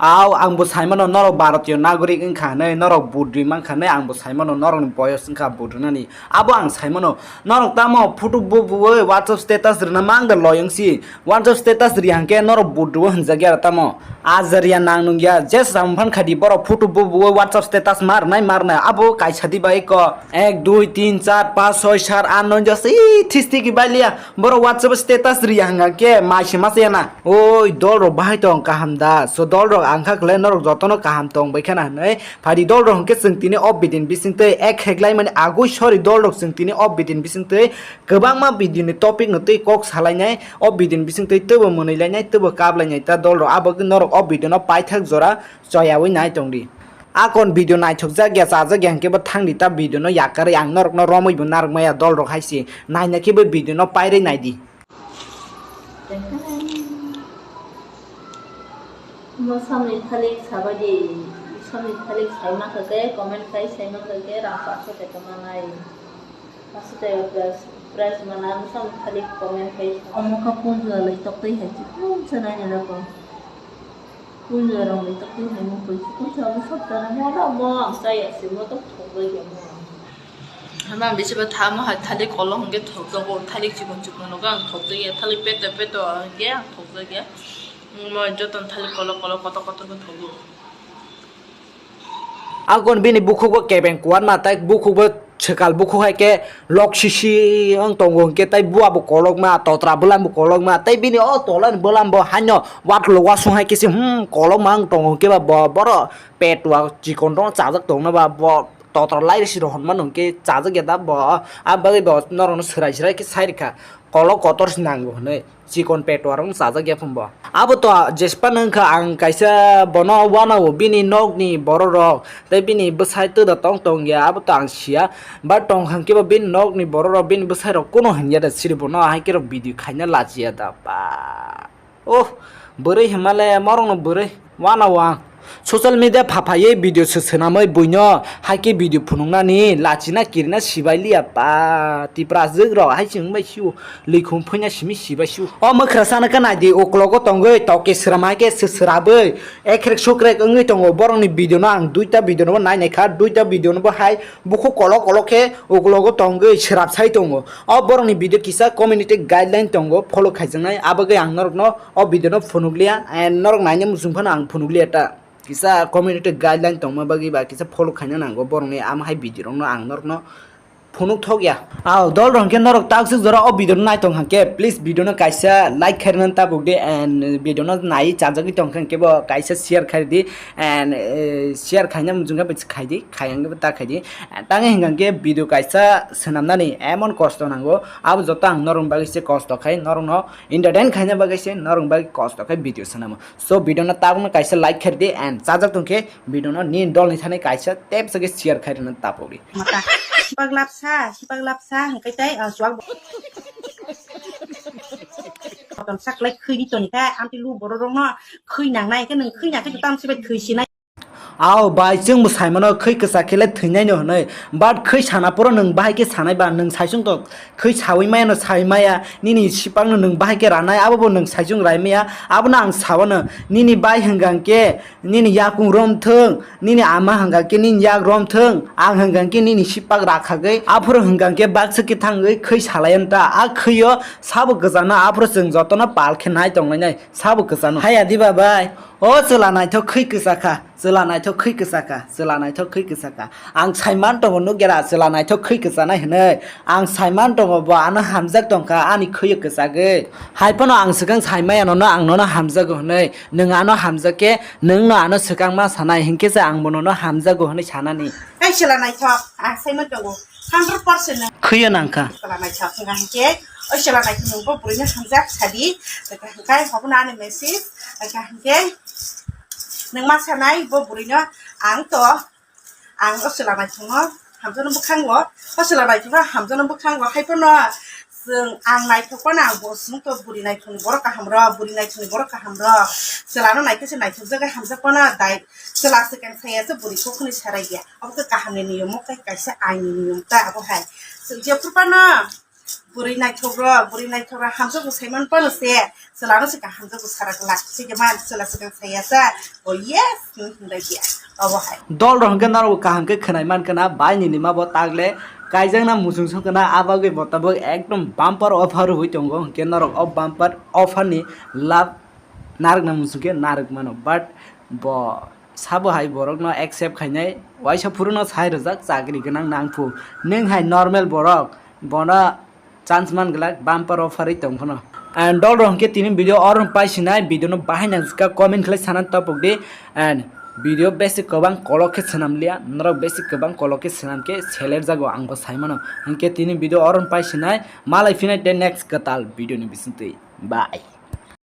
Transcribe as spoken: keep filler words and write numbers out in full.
Au, ang bo saimano norok Bharatiyo nagorik wngkha hwnwi, norok vote rwi mankha hwnwi, ang bo saimano norokni boyos wngkha vote rwnani. Abo ang saimano norok tamo photo bo buwi WhatsApp status rwna mang da loyong si. WhatsApp status ri hangke norok vote rwo hwnjak ya tamo. Ajaria nang nung ya, je samung phan khadi borok photo bo buwi WhatsApp status ma rwnai ma rwnai. Abo kaisa di bai ko ek, dui, tin, char, panch, soi, sat, at, noi, dos, i thisti ki bai liya. Borok WhatsApp status ri hangke mai se ma se ya na. Oi, dol rok bahai tong kaham da? So dol rok ang kha khlai norok jotono kaham tong bai khana hwnwi. Phadi dol rok hwnkhe chwng tini o video ni bisingtwi ek heklai mani agoi sori dol rok chwng tini o video ni bisingtwi kwbangma video ni topic no twi kok salainai, o video ni bisingtwi twbo mwnwi lainai, twbo kap lainai ta dol rok, abo khe norok o video no paithak jora choyawi nai tong di. Akon video naithok jak ya, chajak ya hwnkhe bo thang di ta video no yakarwi ang norok no romwi bo narwk maya dol rok hai se naina khe bo video no pairwi nai di. Mosamni thalik sabaidi, mosamni thalik sai mankha khe, comment khai sai mankha khe, rang paso teka manai. Paso teka price, price mana, mosamni thalik comment khai. Omo kha punjwlai toktwi hai chikon se naina rokho. Punjwlarokni toktwi hai mukhui chikon se omo sotjana mo, mo ang chaya se, mo tok thokbai ya mo. Hama ang bisi ba thamo hai thalik kolok hwnkhe thokjago, thalik chikon chikon nogo ang thokjakya, thalik peto peto hwnkhe ang thokjakya. Mo jotono thalik kolok kolok kotor kotor khe thogo. Akon bini bukhuk bo kebeng kuatma, tai bukhuk bo swkal bukhuk hai khe lok sisi wng tongo, hwnkhe tai bua bo kolokma, totra bwlam bo kolokma, tai bini o tolani bwlam bo haino watlo wasung hai khe se, hmm, kolokma wng tongo, hwnkhe ba bo, borok petwa chikon rok chajak tongna ba bo. Totra lai risi rok hwnmano hwnkhe chajak ya da bo, a bagwi bo norokno swrai swrai khe sai rwkha, kolok kotor se nango hwnwi chikon petwa rokno chajak ya phano bo. Abo to jespa nang kha, ang kaisa bono wanao bini nokni borok rok tei bini bwsai twda tong tong ya, abo to ang siya, but tong hwnkhe bo bini nokni borok rok bini bwsai rok kuno hwnya da siri bono hai khe rok video khaina lachiya da ba. Oh, bwrwi himale morokno bwrwi wana wang. Social media phaphaiwi video se swnamwi buino haikhe video phunuknani lachina kirina sibai liya pa. Tipra jwk rok hai se wngbai sio, likhum phuina simi sibai sio. O mwkhra sana khe naidi uklogo tongwi toke srama khe se srabwi ekrek sukrek wngwi tongo. Borokni video no ang duita video no bo nai nai kha, duita video no bo hai bukhuk kolok kolok khe uklogo tongwi srap sai tongo. O borokni video kisa community guideline tongo, follow khaijaknai, abagwi ang norokno o video no phunukliya, and norok naina muchung phano ang phunukliya ta. Kisa community guideline tongma bagwi ba kisa follow khaina nango borokni, amo hai video rokno ang norokno phunuk thok ya. Ao dol rok hwnkhe norok taksuk jora o video no naitong hwnkhe please video no kaisa like khairina tabuk di, and video no nai chajagwi tongkha hwnkhe bo kaisa share khaidi, and eh, share khaina muchung khe khaidi, khayang khe ta khaidi. Tangwi hwnkha hwnkhe video kaisa swnamnani emon kosto nango, abo joto ang norokni bagwi se kosto khai, norokno entertain khaina bagwi se norokni bagwi kosto khai video swnamo. So video no tabukno kaisa like khaidi and chajak tongkhe video no nini dolni thani kaisa tep se share khairina tapogdi. Mata. Sipak lapsa, sipak lapsa hwnkhe tai ah, chuak. Kotom sak lai khwi di toni kha, amtwi lu borok rokno khwi nangnai khe nwng khwi nang khe tam sibai thwi sinai. Ao bai, chwng bo saimano khwi kwchak khe le thwinai no hwnwi, but khwi sana phoro nwng bahai khe sanai ba, nwng saisung to khwi saui maya no sai maya, nini sipakno nwng bahai khe ranai, abo bo nwng saisung rai maya, abono ang sawano, nini bai hwnkha khe nini yakung rom thung, nini ama hwnkha khe nini yak rom thung, ang hwnkha khe nini sipak rakhagwi, aphuru hwnkha khe baksa khe thangwi khwi salai ta, a khwio sabo kwchano aphuru chwng jotono pal khe nai tonglainai, sabo kwchano. Haya diba bai, o chwla naithok khwi kwchakha. Chwla naithok khwi kwchakha, chwla naithok khwi kwchakha. Ang saiman tongo nukya ra chwla naithok khwi kwchanai hwnwi. Ang saiman tongo bo ano hamjak tongkha ani khwi kwchagwi. Hai phano ang swkang saimaya nono ang nono hamjago hwnwi. Nwng ano hamjak khe nwng no ano swkang ma sanai hinkhe se ang bo nono hamjago hwnwi sanani. Ai chwla naithok, ang saiman tongo. Hundred percent no. Khwiyo nangkha. Chwla naithok hwnka hinkhe, oi chwla naithok nwng bo bwrwino hamjak sadi. Hwnkhe hwnkhe hobono ani message. Hwnkhe hwnkhe nwng ma sanai bo bwrwino ang to, ang o chwla naithokno hamjakno bwkhango, o chwla naithokno hamjakno bwkhango, hai phano chwng ang naithok phano ang bo chwng to bwrwi naithokni borok kaham rok, bwrwi naithokni borok kaham rok, chwlano naikhe se naithokjagwi hamjak phano dai, chwla swkang saya se bwrwi kok hwnwi sarai ya, obo khe kahamni niyom, omo khe kaisa aini niyom ta abo hai. Chwng jephru phano Bwrwi naithok rok, bwrwi naithok rok hamjakgo saiman phano se, chwla no se kaham jakgo sara glak se man chwla swkang saya sa. Oh yes, hinwi hinbai dia. Obo hai. Dol rok hwnkhe norok kaham khe khwnai man khna, bai nini ma bo tagle kaijakna muchung song khna, a bagwi bo tabuk ekdom bumper offer rwui tongo, hwnkhe norok o bumper offer ni love narwkna muchung khe narwk mano, but bo sabo hai borokno accept khainai, waisa phuru no sai rwjak chakri gwnang nang phu, nwng hai normal borok, bono chance man glak bumper offer ri tong phano. And dol rok hwnkhe tini video oro paisinai, video no bahai nang jikha comment khlai sana tapuk di, and video besi kwbang kolok khe swnam liya, norok besi kwbang kolok khe swnam khe seler jago ang bo sai mano, hwnkhe tini video oro paisinai, malai phinai tei next kwtal video ni bisingtwi, bye.